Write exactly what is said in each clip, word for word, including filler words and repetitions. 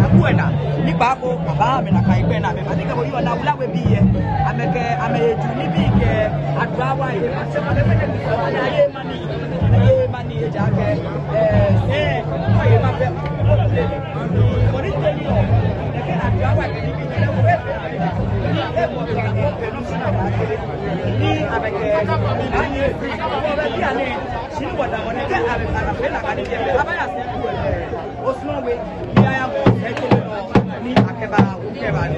Abuela, ni kpaako, baba, amɛ nakai gbɛ nɛɛ, amɛ, mani kɛ bo yɔɔ naa, wula we bii yɛ, amɛkɛ, amɛyeɔ nibii kɛ, aduawa yɛ, asema lɛ, mɛni, mɛni, mɛni, mɛni, ejaakɛ, eh, eh, oye ma bɛ, mɔ ni tee ni yɔɔ, nɛkɛ aduawa yɛ, nibii yɛ, ni amɛkɛ, ani, ni wɔda, wɔnɛkɛ, abɛ, abɛ, abɛ, abaya sɛ, Osumɔɔ we, ni aya mɔ, ekɛlɛ nɔ, ni akɛba, okɛba, ni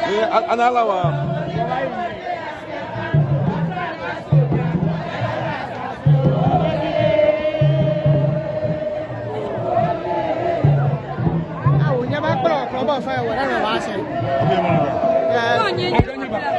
Eh, an-, ana alawa. Awo, nyɛbakpla kɔba fɛɛ, wɔna nɔ baasɛɛ. Yes. Akɛ nɔ baaba.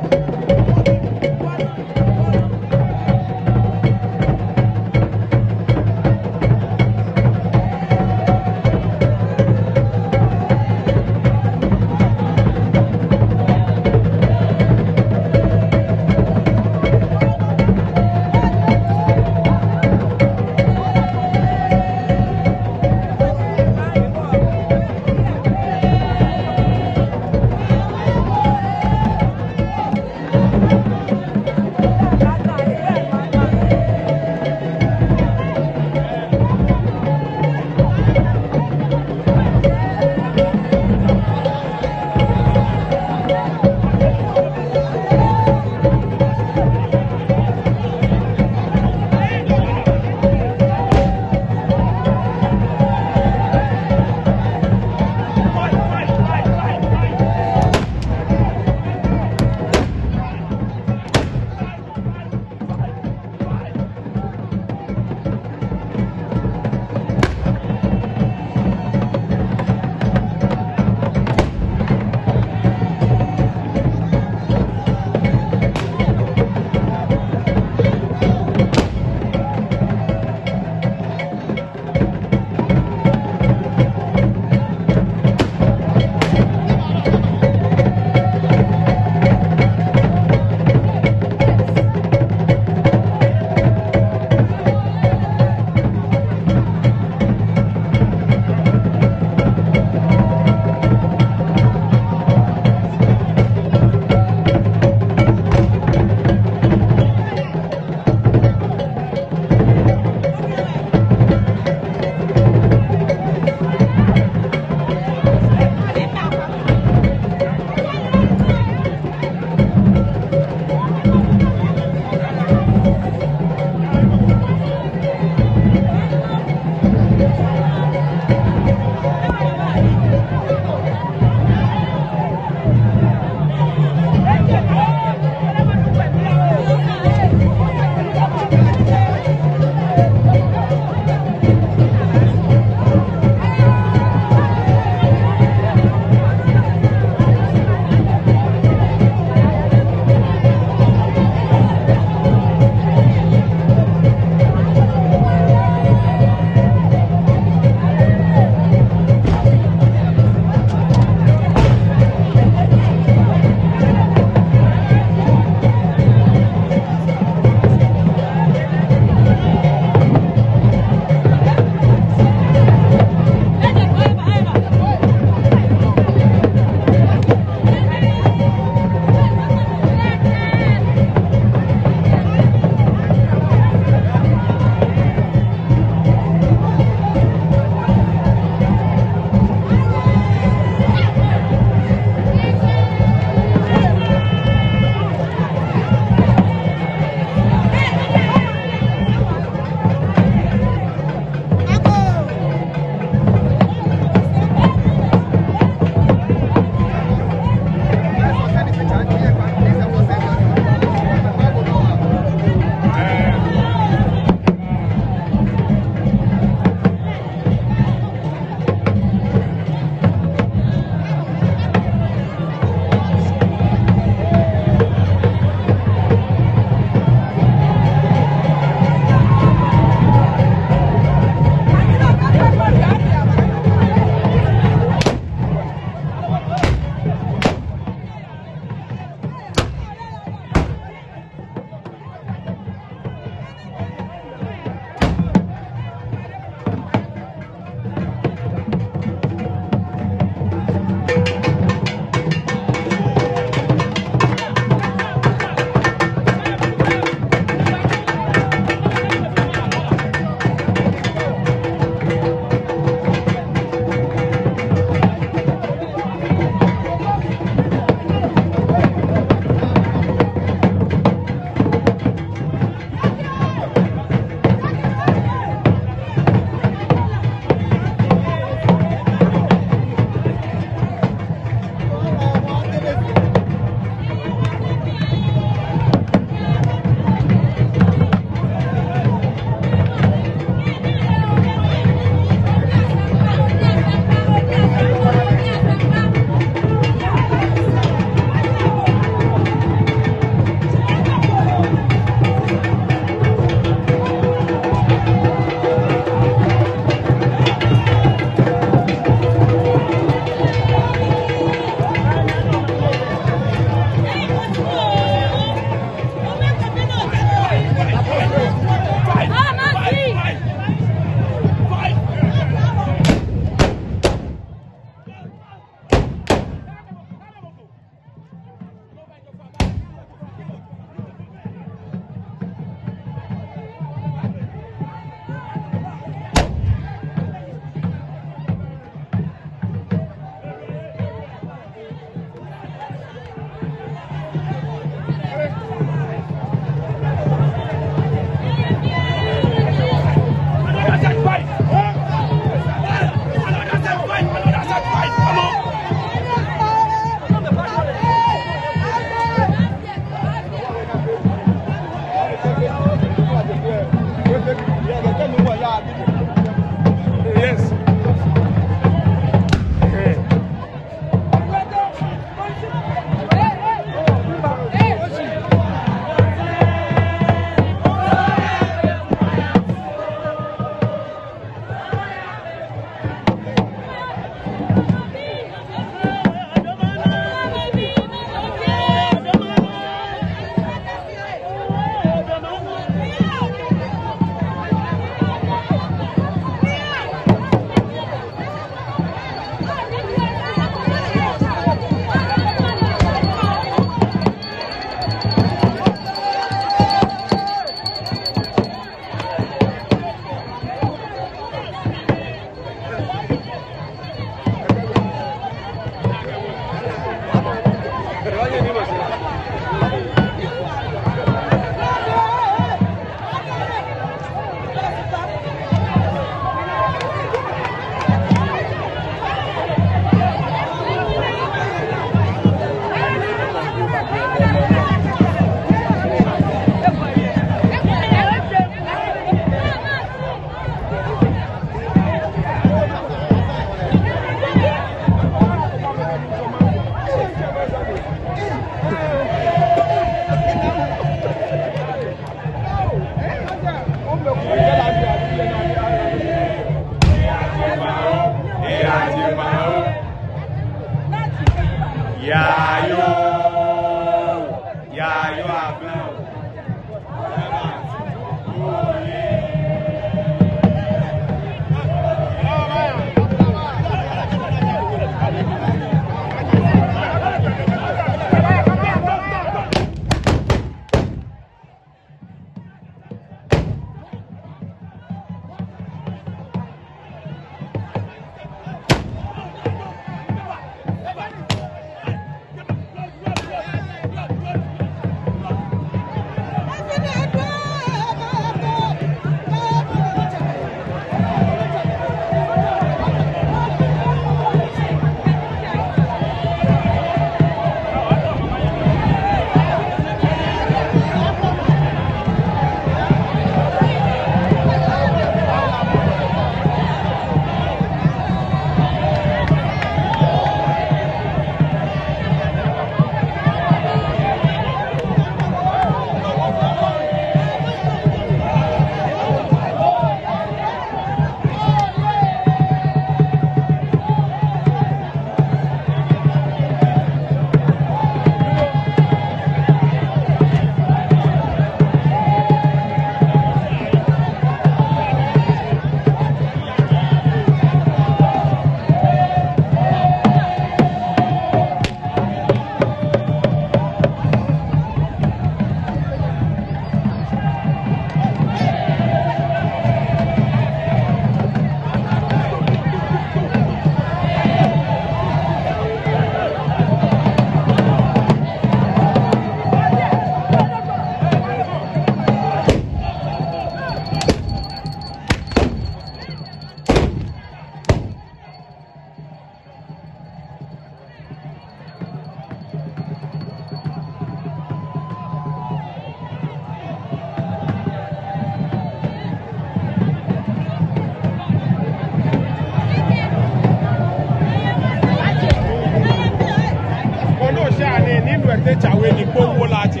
Kɔnɔ sha ne ni nu ete tsawe ni kpo wo la tse.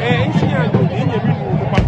Eh, nshi ya do ni nyɛmi nu nu pa.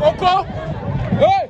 Oko. Hey!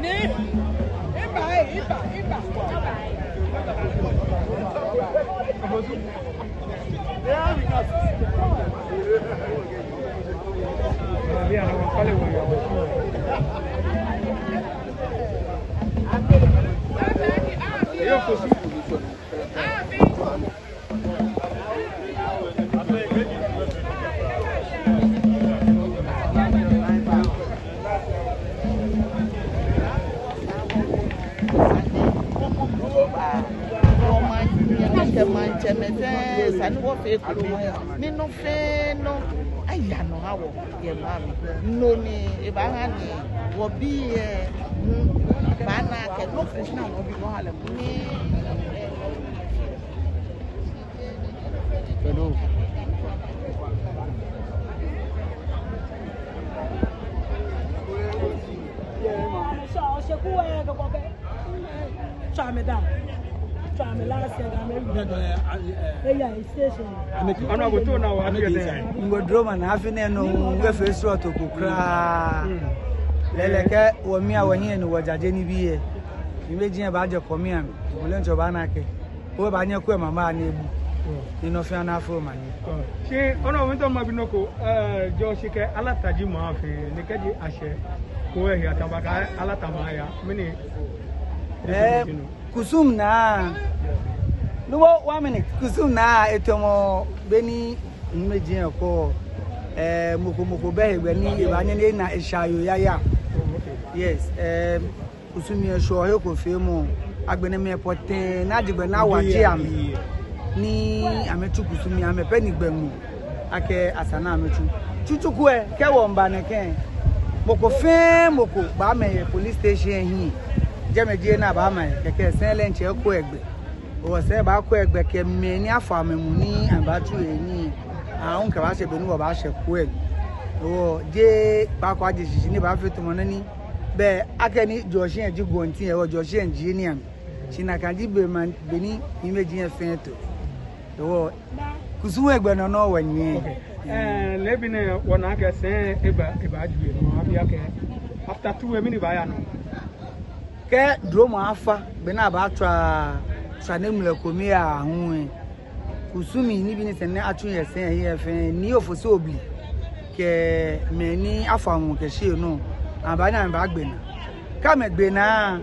Ni, iba, iba, iba. Wɔmaŋ, kɛ maŋtsɛmɛi fɛɛ, esa ni wɔfee ekome. Ni nɔ fɛɛ nɔ aya nɔ aha wɔ yɛ maŋ mli. No ni ebaaha ni wɔbii lɛ, mm, baana akɛ nɔ ko ni wɔbi wɔha lɛ. Ni, eh, Hello. Tswa me down. Tswa me last year, Ga me. Eya, station. Honorable, to na wa. Mibɔ droma ni afi nɛɛ nɔ, mifee srɔto ko kwraa. Lɛɛlɛŋ kɛ wɔmia wɔhiɛ ni wɔjaje nibii lɛ, mimeji lɛ baaje kɔmi amli. Mɔ lɛ ntsɔ baana akɛ obaanyɛ okwɛ mama ni ebu. Ni nɔ fɛɛ nɔ afee omanye. Shi, honorable, mitao mabi nɔ ko, eh, Jɔɔshi kɛ Alata ji maŋ fɛɛ, ni kɛji ashɛ ko lɛ hiɛ tamɔ akɛ Alata maŋ aya, mɛni? Eh, kusum naa. No, one minute. Kusum naa, etamɔ beni mimeji lɛ kɔ, eh, mɔ ko mɔ ko bɛ hegbɛ ni ebaanyɛ ni ena eshaayoo yaya. Yes, eh, kusum lɛ eshwɛ he ko feemɔ. Agbɛnɛ mɛi pɔtɛɛ ni aje gbɛ ni awaje amɛ ni amɛtsu kusum lɛ, amɛ pɛ ni gbɛ ŋmɔ akɛ esa ni amɛtsu. Tsutsu ko lɛ, kɛ wɔmiiba nɛkɛ, mɔ ko fɛɛ mɔ ko baama yɛ police station lɛ hiɛ. Jɛmɛ ji he ni abaama yɛ, kɛkɛ sɛi lɛ ntsɛ ko egbɛ. Hewɔ sɛi baakɔ egbɛ kɛ mɛi ni afɔ amɛ mu ni amɛbaatsu he nii. Aahu kɛbaashɛ be ni wɔbaashɛ ko lɛ. Hewɔ jeee kpaako aje shishi ni baafee tamɔ nɔ ni bɛ akɛni Jɔɔshi lɛ ji gɔnti lɛ, hewɔ Jɔɔshi lɛ ji nii amli. Shi nakai ji be maŋ, beni mimeji lɛ fɛɛ to. Hewɔ kusum lɛ egbɛ nɔ nɔ wɔnyiɛ. Okay. Eh, leebi nɛɛ wɔna akɛ sɛi lɛ eba, ebaaju lɛ, no abi akɛ after two lɛ mɛni baaya nɔ? Kɛ dromɔ afa, be ni abaatswa, tswa ni ŋmlɛ kome aahu lɛ, kusum lɛ nibii ni esa ni atsu yɛ sɛi lɛ he fɛɛ, Nii Ofosu Obli kɛ mɛi ni afɔ amɛ kɛshi he nɔ, amɛbaanyɛ amɛbagbe naa. Kɛ amɛgbe naa,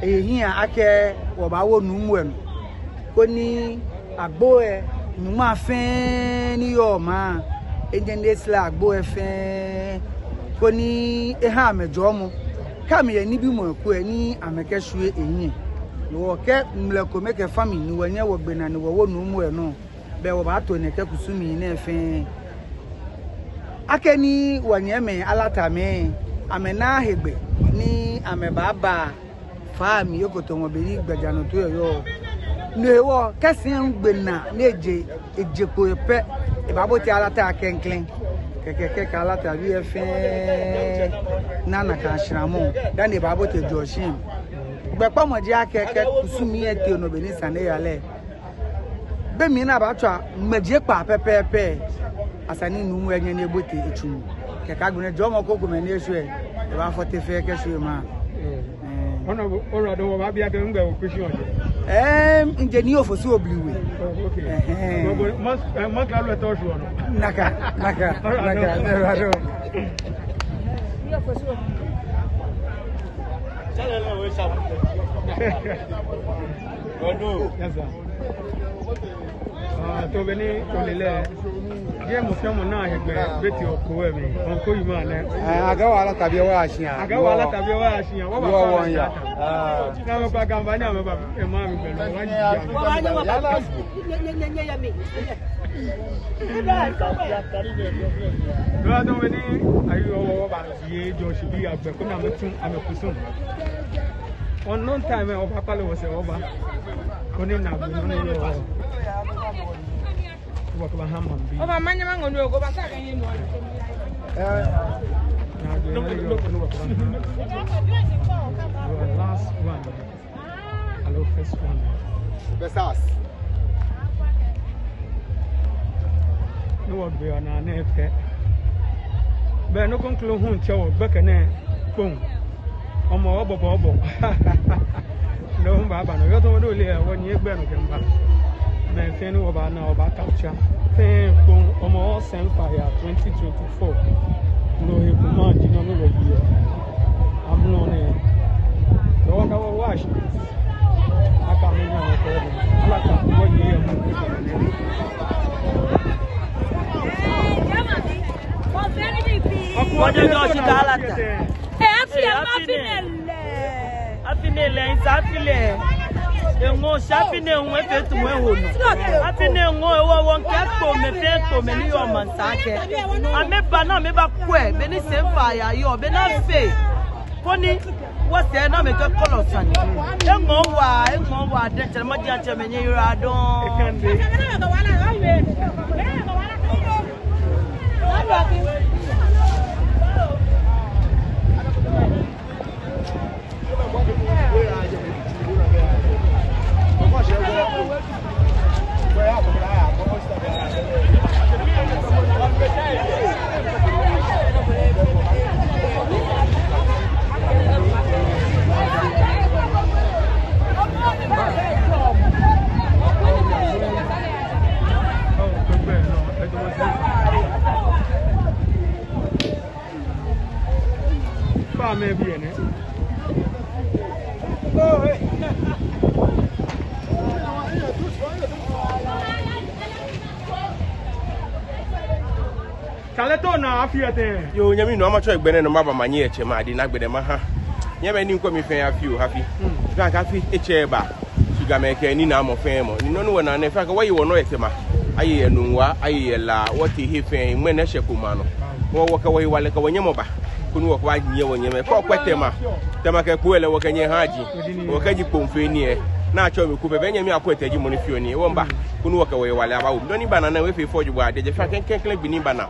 Ehiaa akɛ wɔbaawo nuumo lɛ nɔ, koni agbo lɛ, nyɔŋma fɛɛ ni yɔɔ maŋ, enyɛ ni esra agbo lɛ fɛɛ, koni eha amɛ jɔɔmɔ. Kɛ amɛyɛ nibimɔ ko lɛ, ni amɛkɛshwie ehiɛ. Ni wɔkɛ ŋmlɛ kome kɛ fã mli ni wɔnyɛ wɔgbe naa ni wɔwo nuumo lɛ nɔ. Bɛ wɔbaato nɛkɛ kusumii nɛɛ fɛɛ. Akɛni wɔnyɛmimɛi Alatamɛi, amɛna hegbɛ ni amɛbaaba faa mli ekoto ŋɔ beni gbɛjianɔtoo lɛ yɔɔ. No hewɔ kɛ sɛi gbe naa ni eje, eje kpo pɛ, ebaabote Alata klɛŋklɛŋ. Kɛkɛ kɛkɛ Alatabii lɛ fɛɛ na nakai shramɔ dani ebaabote Jɔɔ shia mli. Gbɛkpamɔ ji akɛ kɛ kusumii lɛ tee nɔ beni sane lɛ yaa lɛ, be mli ni abaatswa ŋmɛji ekpaa pɛpɛɛpɛ, esa ni nuumo lɛ nyɛ ni ebote etsu mli. Kɛkɛ agbɛnɛ jɔɔmɔ krokomɛi ni eshwɛ lɛ, ebaafɔte fɛɛ kɛshwie maŋ. Eh. Honorable, Honorable, wɔbaabi akɛ nɛgbɛ o Christian ɔjɛ? Em, mijɛ Nii Ofosu Obliwe. Oh, okay. Ɛhɛɛ. Nakai, nakai, nakai. Yes, sir. Ah, to beni ole lɛ, jeee mɔ fɛɛ mɔ naa hegbɛ beti oko lɛ mli, oko yi ma nɛ. Eh, akɛ wɔ Alatabii wɔya shia. Akɛ wɔ Alatabii wɔya shia. Wɔ ba wɔ ya. Ah. Naa mɛi kpa gamba ni amɛba, eh, maŋ mli bɛ lɛ, wɔ ya. Dɔɔ to beni ayi wɔ wɔ ba. Yɛ Jɔɔ shibii agbɛ koni amɛtsu amɛkusum. Ɔnɔ time lɛ, wɔbaakpale wɔsɛɛ wɔba. Koni naagbee nɔ ni yɔɔ, wɔkɛbaaha maŋbii. Naagbee nɔ ni yɔɔ, koni wɔkɛbaaha. Your last one. Aloo first one. Versus. Ni wɔgbe naa nɛɛ fɛɛ. Bɛ nɔ ko ŋklo hu tsɛ wɔ gbɛkɛ nɛɛ kpoŋ. Hɔmɔ wɔbɔbɔbɔ. No hu baaba nɔ. Yɔɔ tɔmɔ dole wɔnyiɛ gbɛ nɔ kɛmiiba. Mɛi fɛɛ ni wɔbaana wɔbaa capture. Fɛɛ kpoŋ Hɔmɔ Sɛŋfɔya twenty twenty-four. No he kuma ji nɔ ni wɔyeɔ. Amrɔ nɛɛ. Lɔ na wɔ wash. Aka mi nya mɔ ko. Alata wɔyeɔ. Wɔje Jɔɔ shi kɛ Alata. Eh, afi, eh, afi nɛɛ lɛ. Afi nɛɛ lɛ, nsa afi lɛ. Eŋɔɔ shi afi nɛɛ hu efee tumu eho nɔ. Afi nɛɛ ŋɔɔ ewɔ wɔ ŋkɛ kpomɛi fɛɛ kpomɛi ni yɔɔ maŋ sa kɛ. Amɛba ni amɛbakwɛ, beni Sɛŋfɔya yɔɔ, beni afee. Koni wɔsɛɛ ni amɛkɛ kɔlɔ sane. Eŋɔɔ waa, eŋɔɔ waa, diɛŋtsɛ maji atsɛ mɛi nyɛ yɔɔ dɔŋŋ. Ba mɛ bi nɛ. Kale to na afi etɛ. Yoo, nyɛmi nuu, matsɔ gbɛ nɛɛ nɔ maba manyɛ etsɛ ma di na gbɛ nɛɛ maha. Nyɛmɛi ni ŋkɔ mi fɛɛ afi oo, afi. Hmm. Kɛ afi etsɛ ba. Sugamɛi kɛ ni na mɔ fɛɛ mɔ. Ni nɔ ni wɔna nɛɛ fɛɛ kɛ wɔye wɔnɔ yɛ Tema. Aye yɛ Nungua, aye yɛ La, wɔtee he fɛɛ, ŋmɛnɛ eshɛ Kpone nɔ. Wɔ, wɔkɛ wɔhewalɛ kɛ wɔnyɛmɔ ba. Koni wɔkɛbanyiɛ wɔnyɛmɛi. Kɛ okwɛ Tema. Tema kɛ Kpone lɛ wɔkɛ nyɛ ha ji. Wɔkɛji Kpone fɛɛ ni ɛ. Ni atsɔ mi ko pɛ, bɛ nyɛmi Akuete ji mɔ ni feɔ nii. Wɔmiiba. Koni wɔkɛ wɔhewalɛ abawo. Nɔ ni bana nɛɛ wɔfee fɔji bɔ ade jɛ fɛɛ kɛ klɛŋklɛŋ gbi ni bana.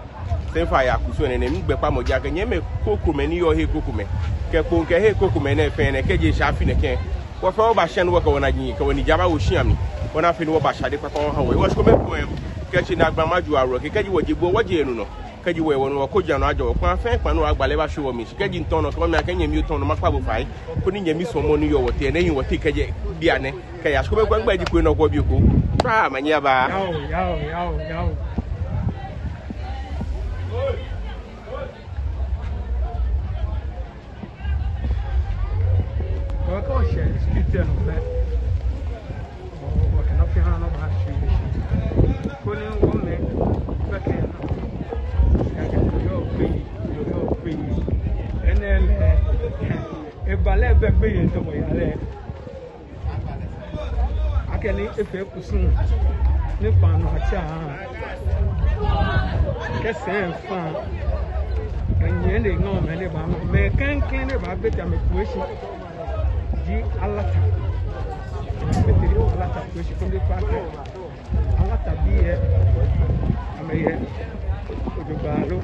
Sɛŋfɔya kusum nɛɛ, migbɛkpamɔ ji akɛ nyɛmɛi krokomɛi ni yɔɔ hei krokomɛi. Kɛ Kpone kɛ hei krokomɛi nɛɛ fɛɛ nɛɛ, kɛji eshɛ afi nɛkɛ. Wɔfɛɛ wɔbashɛ ni wɔkɛ wɔnaji, kɛ wɔniji abawo shia mli. Wɔna fɛɛ ni wɔbashade kpakpa wɔha wɔ. Wɔshi kome kome. Kɛji naagba ma ju arɔ, kɛ kɛji wɔje bo, wɔje enu nɔ. Kɛji wɔye wɔnɔ, wɔkoji anɔ ajɔ wɔ. Kpaa fɛɛ kpaa ni wɔgba lɛ bashwie wɔmli. Shi kɛji ntɔnɔ, kɛ wɔmia kɛ nyɛmi otɔnɔ, makpa bo fai. Koni nyɛmi sɔɔmɔ ni yɔɔ wɔteŋ, ni ehi wɔteŋ kɛjɛ bianɛ. Kɛ ya shi kome kome gbɛ ji kpo nɔ ko bi ko. Tsa manyɛ aba. Yao, yao, yao, yao. Kɛ oshɛ street lɛ nɔ pɛ, wɔ, wɔkɛ nɔ fɛɛ nɔ baashwie shi. Koni wɔmɛi baakɛɛ akɛ, yooyoo kpee, yooyoo kpee. Enɛ lɛ, eba lɛ bɛ kpee yɛ tɔmɔ ya lɛ. Akɛni efee kusum ni kpaŋ nɔ atsa. Kɛ sɛɛ fa. Kɛ nyɛ ni ŋɔɔ mɛi ni baaŋɔ. Mɛi klɛŋklɛŋ ni baabɛi ta mɛi kpee shi. Ji Alata. Mɛi bɛi ta Alata kpee shi koni fa kɛ. Alata bii yɛ. Amɛyɛ. Ojogbaŋŋ lo.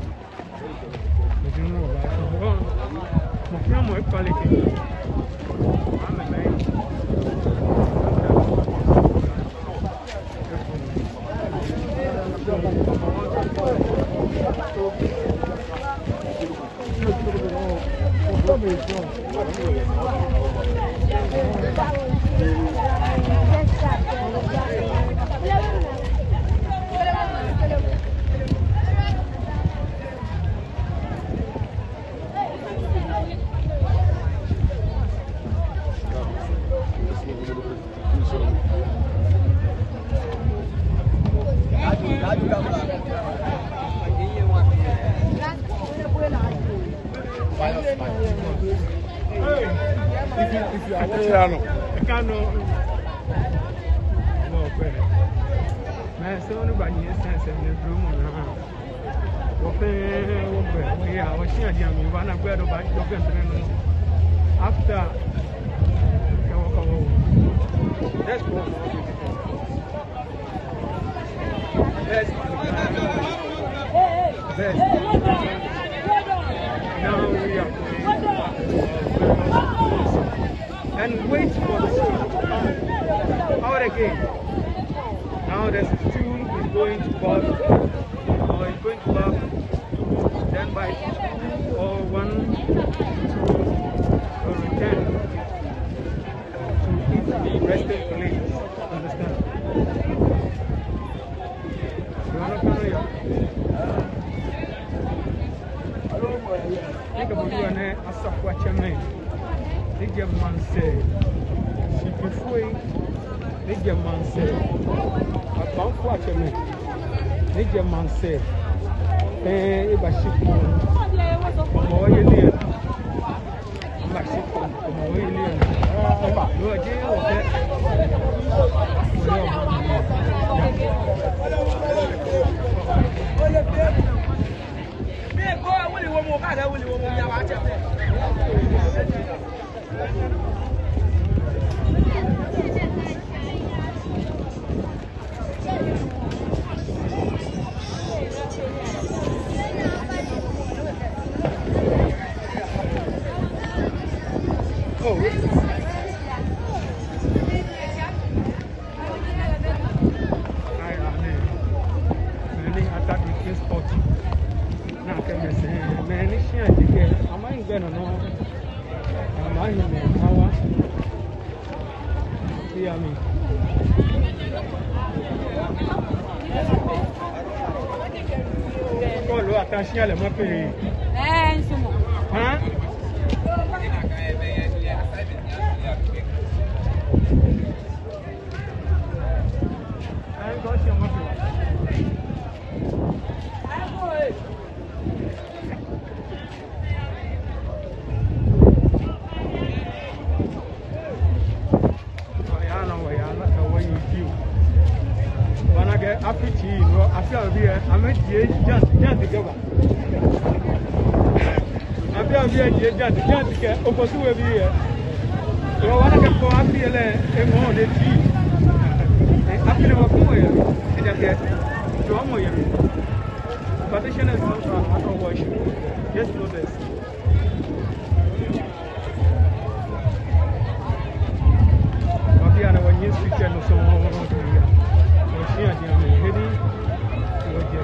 Mɛi sɛɛ ni ba nyiɛ sɛnsɛn ni duromɔ naa. Wɔfɛɛ wɔgbɛ, wɔya, wɔshi aji amli, wɔna gbɛ dɔ ba, dɔ gbɛ ntɛnɛ nɔ. After, kawo, kawo. Let's go. Let's go. Let's go. Now we are going. And wait for the stew to come out again. Now the stew is going to boil. Or it's going to boil. Then by two or one, it will return to its resting place. Understand? You understand? Ni kɛ bɔ ni wɔnɛ asafoiatsɛmɛi ni jɛ maŋsɛɛ, shikpɔŋfoi ni jɛ maŋsɛɛ, agbafoiatsɛmɛi ni jɛ maŋsɛɛ, ee, eba shikpɔŋ, Hɔmɔwɔ yeli lɛ. Eba shikpɔŋ, Hɔmɔwɔ yeli lɛ. Eba. Lɔ jɛ wɔkɛ. Mɛni ata bi ke sport. Nakai mɛi sɛɛ, mɛni shia ji kɛ, amɛyiŋ gbɛ nɔ nɔ. Amɛhiɛ mɛi awa. Iya mi. Kɔlu ata shia lɛ mɔ pee. Ee, nsumɔ. Hã? Wɔya nɔ, wɔya nɔ, wɔya nɔ. Wɔna akɛ afi tsii nɔ, afi abii, amɛjie jant, jant kɛba. Afi abii jie jant, jant kɛ, okosu we bii. Wɔna akɛ kɔ afi lɛ, eŋɔɔ lɛ tsii. Afi lɛ wɔkɔ yɛ, ejaakɛ, jɔɔmɔ yɛ mli. But the channel is not on, I don't watch. Just know this. Wɔbi ana wɔnyiɛ street lɛ nɔ sɔŋŋ. Wɔshi aji amli hedi. Wɔjɛ.